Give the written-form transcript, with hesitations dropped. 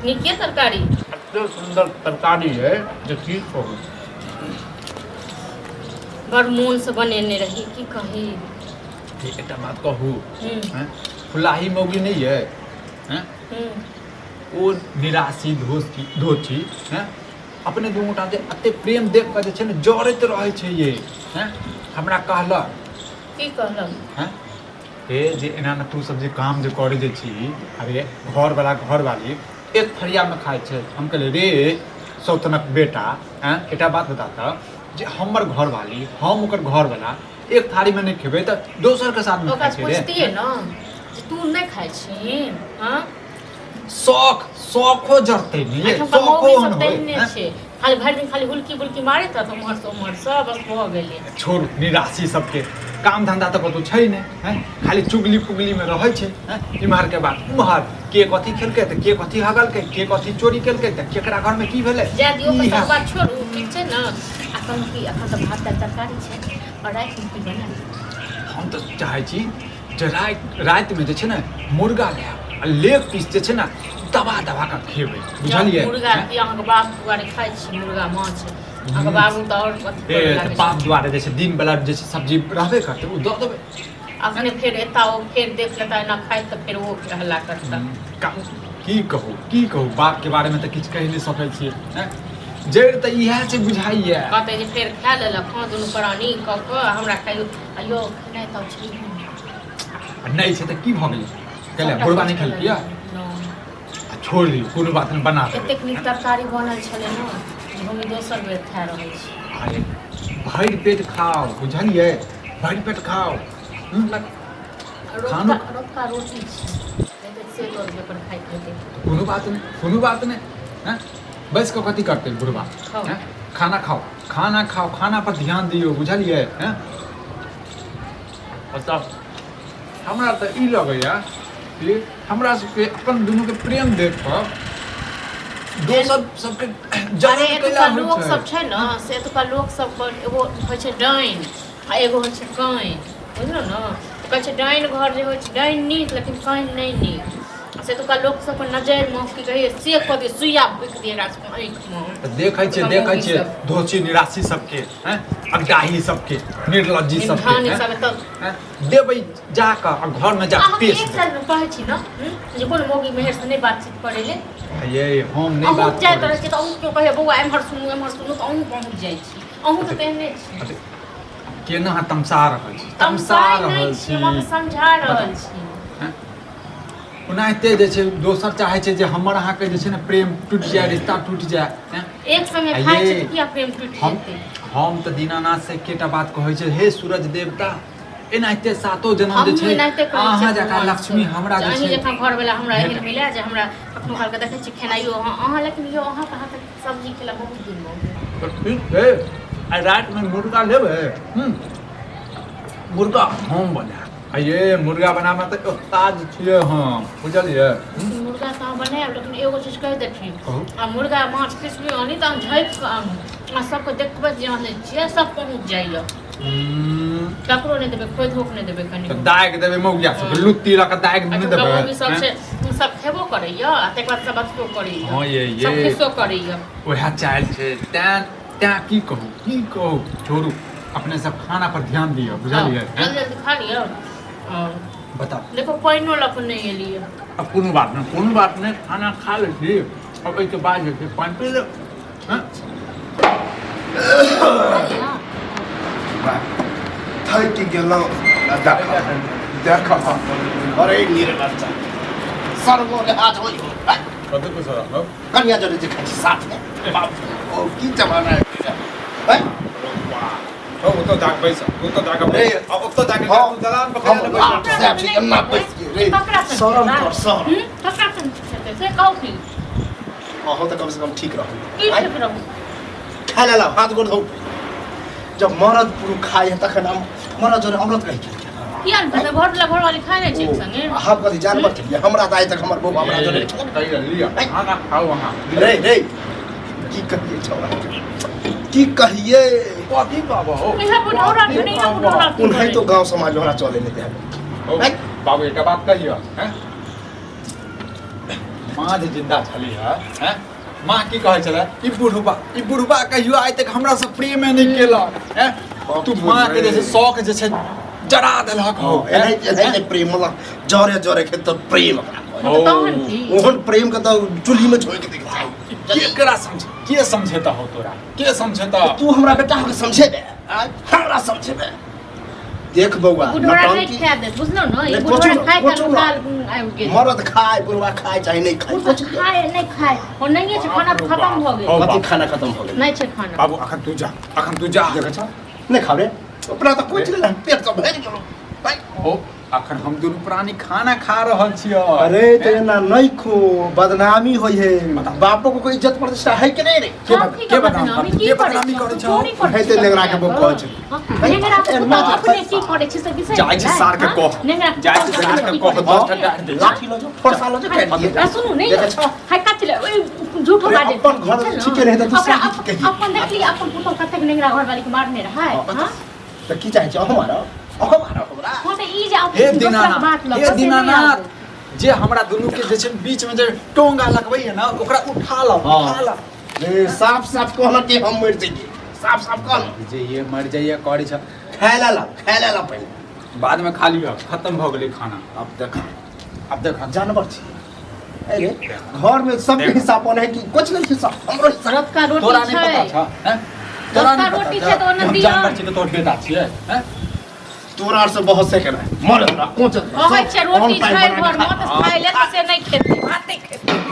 नीक ये तरकारी? एते सुन्दर तरकारी है जे की कहू। बड़ मोनसँ बनेने रही, की कही। एकटा बात कहू? हैं? फुलाही मौगी नहीं है, हैं? ओ निराशी धोती धोती हैं, अपने दू गोटा जे एते प्रेम देख कऽ जे छै ने जरैत रहै छै ये, हैं? हमरा कहलक। की कहलक? हैं, हे जे एना ने तू सब जे काम जे करै जे छी, अरे घरवला घरवाली एक थरियामे खाइ छै। हम कहलियै रे सौतनक बेटा, हैं, एकटा बात बता तऽ जे हमर घरवाली हम ओकर घरवला एक थारीमे नहि खेबै तऽ दोसरके साथमे ओकरा खाइ छै रे? पुछतियै ने जे तू नहि खाइ छी? हँ। शौख शौखो जरतै ने ये, एखन तऽ शौखो मौगी ओहन सब होय, तेहने हैं? छै, खाली भरि दिन खाली हुलकी बुलकी मारैत रहत उम्हर से उम्हर से, बस भऽ गेलै। छोड़ू निराशी सबके, काम धंधा तऽ कतौ छै नहि, हैं? खाली चुगली पुगलीमे रहै छै, हैं? इम्हरके बात उम्हर, के कथी खेलकै तऽ के कथी हगलकै, के कथी चोरी केलकै तऽ केकरा घरमे की भेलै। जाय दियौ, ओकर इएह सब बात छोड़ू, ठीक छै ने? आ कहलहुँ कि एखन तऽ भात दालि तरकारी छै, आओर रातिमे की बनायब? हम तऽ चाहै छी जे राति रातिमे जे छै ने मुर्गा लायब आ लेग पीस जे छै ने दबा दबा कऽ खेबै, बुझलियै? मुर्गा की अहाँके बाप दुआरे खाइ छी मुर्गा माछ? अहाँके बाबू तऽ आओर अथी ए करऽ तऽ लागै बाप छै। दुआरे जे छै दिन बेला जे छै सब्जी रहबे करतै, ओ दऽ देबै। अखने फेर एता, ओ फेर देख लेता एना खाइत तऽ फेर ओ हल्ला करता। की कहू, की कहू, बापके बारेमे तऽ किछु कहि नहि सकै छियै, हैं? जड़ि तऽ इएह छै बुझाइए। कहतै जे फेर खा लेलक हँ दुनू प्राणी कऽ कऽ हमरा खाइयो अयो खेनाइ तऽ छै। आ नहि छै तऽ की भऽ गेलै? कैले सबटा बुढ़बा नहि किछु खेलकै यऽ? नहि। आ छोड़ि दियौ, कोनो बात नहि, बना देबै। एतेक नीक तरकारी बनल छलै ने जे हम दोसर बेर खा रहल छी। अरे भरि पेट खाउ, बुझलियै? भरि पेट खाउ। खानो रतुका रोटी छै, नहि तऽ से दऽ देबै अपन खाइत हेतै। कोनो बात नहि, कोनो बात नहि, हैं? बैस कऽ कथी करतै बुढ़बा? खाउ। हैं? खाना खाउ, खाना खाउ, खाना पर ध्यान दियौ, बुझलियै? हैं? मतलब हमरा तऽ ई लगैया कि हमरा सबके अपन दुनूके प्रेम देख कऽ दोसर सबके अरे जलन एतुका कैला होइ लोक छै। सब छै ने, से एतुका लोक सब पर एगो होइ छै डाइन आ एगो होइ छै काइन, बुझलहुँ ने? तऽ कहै छै डाइन घर जे होइ छै, डाइन नीक लेकिन काइन नहि नीक। से एतुका लोक सबके नजरिमे की कहैए से कऽ दियै, सुइया भुकि दियै एकरा सबके आँखिमे। तऽ देखै छियै, एतुका देखै मौगी छियै सब। धोची निराशी सबके, हैं, अगडाही सबके, निर्लज्जी सबके, धान हैं? सब एतऽ हैं? देबै जा कऽ आ घरमे जा कऽ अहाँके पेश एक देबै। साल कहै छी ने जे कोनो मौगी मेहर से नहि बातचीत करै ले। ये हम नहि अहूँ बात जाइत करै रहै छी तऽ अहूँ केओ कहैए बौआ एम्हर सुनू एम्हर सुनू तऽ अहूँ पहुँच जाइ छी। अहूँ तऽ तेहने छी। अरे, केना अहाँ तमसा रहल छी, तमसा तमसाइ नहि रहल छी, छी? हम अहाँके समझा रहल छी। हैं? ओनाहिते जे छै दोसर चाहै छै जे हमर अहाँके जे छै ने प्रेम टूटि जाय, रिश्ता टूटि जाय, हैं? एक संगे आ खाइ ये छी तऽ किया प्रेम टूटि हम जेतै? हम तऽ दीनानाथ से एकेटा बात कहै छै, हे सूरज देवता, एनाहिते सातो जन्म जे हमहूँ छै एनाहिते कहै अहाँ छियै जकाँ भगवानसँ लक्ष्मी हमरा जे जे अहीं छै जकाँ घरवला हमरा एहन भेटय। मिलए जे हमरा कखनो कालके देखै छी खेनाइयो अहाँ अहाँ, लेकिन यौ अहाँके हाथक सब्जी खेला बहुत दिन भऽ गेल। तऽ ठीक छै, आइ रातिमे मुर्गा लेबै, मुर्गा हम बनायब। आ ये मुर्गा बनाबऽ तऽ उस्ताद छियै हम, बुझलियै? लेकिन मुर्गा तऽ अहाँ बनायब, लेकिन एगो चीज कहि देथिन। कहू। आ मुर्गा माछ किछु भी आनी तऽ अहाँ झाँपि कऽ आनू आ सबके देखबै जे आनै छियै, सब पहुँच जाइए। ककरो नहि देबै, खोधोक नहि देबै कनि। तऽ दागि देबै मौगिया सबके, लुत्ती लऽ कऽ दागि नहि एतुका देबै? मौगी सब छै, ओ सब खेबो करैया आ तकर बाद सब अथीओ करैया। हँ ये, ये। सब खिस्सो करैया। उएह चालि छै, तैं तैं की कहू, की कहू, छोड़ू, अपने सब खाना पर ध्यान दिअ, बुझलियै? जल्दी जल्दी खा लिअ आओर बताउ। देखो पानिओ लऽ कऽ नहि एलियै। अब कोनो बात नहि, कोनो बात नहि, खाना खा लै छी, अब एहिके बाद जे छै पानि पी लेब, हँ? थाकि गेलहुँ। देख देख, अरे निर्लज्जा, सर्वो लिहाज होइ हो। कथी कुछ राखब? कनिया जरे जे खाइ छी साथमे, बाप ओ की जमाना आबि गेलै, हैं? ओतऽ जाके बैस, ओतऽ जाके रे, बैस, आ ओतऽ जाके हम तू दलान पर हम कहिया ने लाट बैस। साहब छी, एना बैस गेल रे। ककरा संग शरम खेबै? कर, शरम। ककरा संग खेतै से कहू की? अहूँ तऽ कमसँ कम ठीक रहू। की आँय? ठीक रहू? खाय ले लाउ, हाथ गोड़ धो। जब मरद पुरुष खाइ है तखन हम मरद जोरे औरत कहि खेलकै? किया ने खेतै? घरवला घरवाली खाइ नहि छै एक संगे? आ हम कथी जानवर छलियै? हमरा तऽ आइ तक हमर बौआ हमरा जोरे खेलक। कहिया लिअ, खाना खाउ अहाँ। रे रे, की कहियै छौड़ा, की कहियै? कथी कहबो हौ? इहे बुढ़ौरा छै ने, इहे बुढ़ौरा की ओनाहि करै? तो गाँव समाज हमरा चले नहि देब। हौ, बाबू, एकटा बात कहियौ, हैं? माँ जे जिंदा छली है, हैं, माँ की कहै छलै, ई बुढ़बा, ई बुढ़बा कहियो आइ तक हमरा से प्रेमे नहि केलक, हैं। तू माँ के जे छै शौक जे छै जरा देलहक हौ। एनाहिते एनाहिते प्रेम, मतलब जरे जरे के तऽ प्रेम ओकरा कहै। तऽ तहन की? ओहन प्रेम के तऽ चूल्ही में झोंकि दैके चाही। केकरा समझ, के समझेता हो तोरा, के समझेता? तू हमरा बेटा के समझेबे आँय? हमरा समझेबे? देख बौआ, बुढ़वा नहि नौटंकी खाए देत, बुझलहुँ ने? ई नहि, बुढ़वा कोचू खाय कोचू तऽ काल आबि गेल। मरद खाय, बुढ़वा खाय चाहे नहि खाय। बुढ़वा कोचू खाय नहि खाय, ओ नहिए छै, खाना बाप रे खतम बाप। भऽ गेल। हौ। कथी खाना खत्म हो गेल? नहि छै खाना। बाबू, अखन तू जा, अखन तू जा। देखै छौ नहि खाबे अपना तऽ कोचि लेलक, पेट तऽ भरि गेलो भाइ। ओ अखन हम दुनू प्राणी खाना खा रहल छियै। अरे तऽ एना नहि खो, बदनामी होइ है। बताओ। बापो को कोई इज्जत प्रतिष्ठा है कि नहीं रे? के हम बद- की के बदनाम बदनामी करतै? की के करै बदनामी छौ? करै तू छौ? चोरी करै हेतै छी नेंगरा के अपने बौआ कहै छै। हाँ, नेंगरा के एना पुतहु जे अपने की करै छै से बिसरि जाइ छी गेलै, सार के हाँ? कह। नेंगरा के जाइ छी पुतहु सार के की कह, करै 10 टा छै? गारि दै छै। लाठी लऽ जाओ, फरसा लऽ जाओ, काटि दिए। आ, सुनू नहि देखै छौ? हाय कथी ले ओइ झूठो अरे बाजै अपन घर छै ने? ठीके रहै तऽ दोसरा ओकरा के की कहियै? अपन देखली अपन पुतहु कतेक नेंगरा घरवाली के मारने रहै, हाँ? तऽ की चाहै छी अहूँ मारब, अहूँ मारब हमरा? हाँ तऽ ई जे अपन हे दोसराक दीनानाथ, बात लऽ हे कऽ से नहि दीनानाथ, आबू। जे हमरा दुनू के जे छै बीच में जे टोंगा लगबैया ना, ओकरा उठा लो, हाँ। उठा लो। रे, साफ साफ कहलक कि हम मरि जइयै, साफ साफ कहलक। जे ये मर जाइए करै छ। खाय ला ला, खाय ला ला पहिले। बाद में खा लिअ, खत्म भऽ गेलै खाना। अब देख, अब देख। जानवर छी अरे, घर में सबके देख। हिस्सा अपन है कि कुछ नहीं हिस्सा हमरो हिस्सा? रतका रोटी तोरा नहीं पता छै। छ, हैं? तोरा रतका नहीं पता रोटी छ छै तऽ ओन्ने हम दियौ। जानवर छी तऽ तोहर बेटा छियै, हैं? तोरा आर से बहुत से केना मर हमरा कोच। कहै छै रोटी छै घरमे तऽ खाय ले, तऽ से नहि खेतै, भाते खेतै।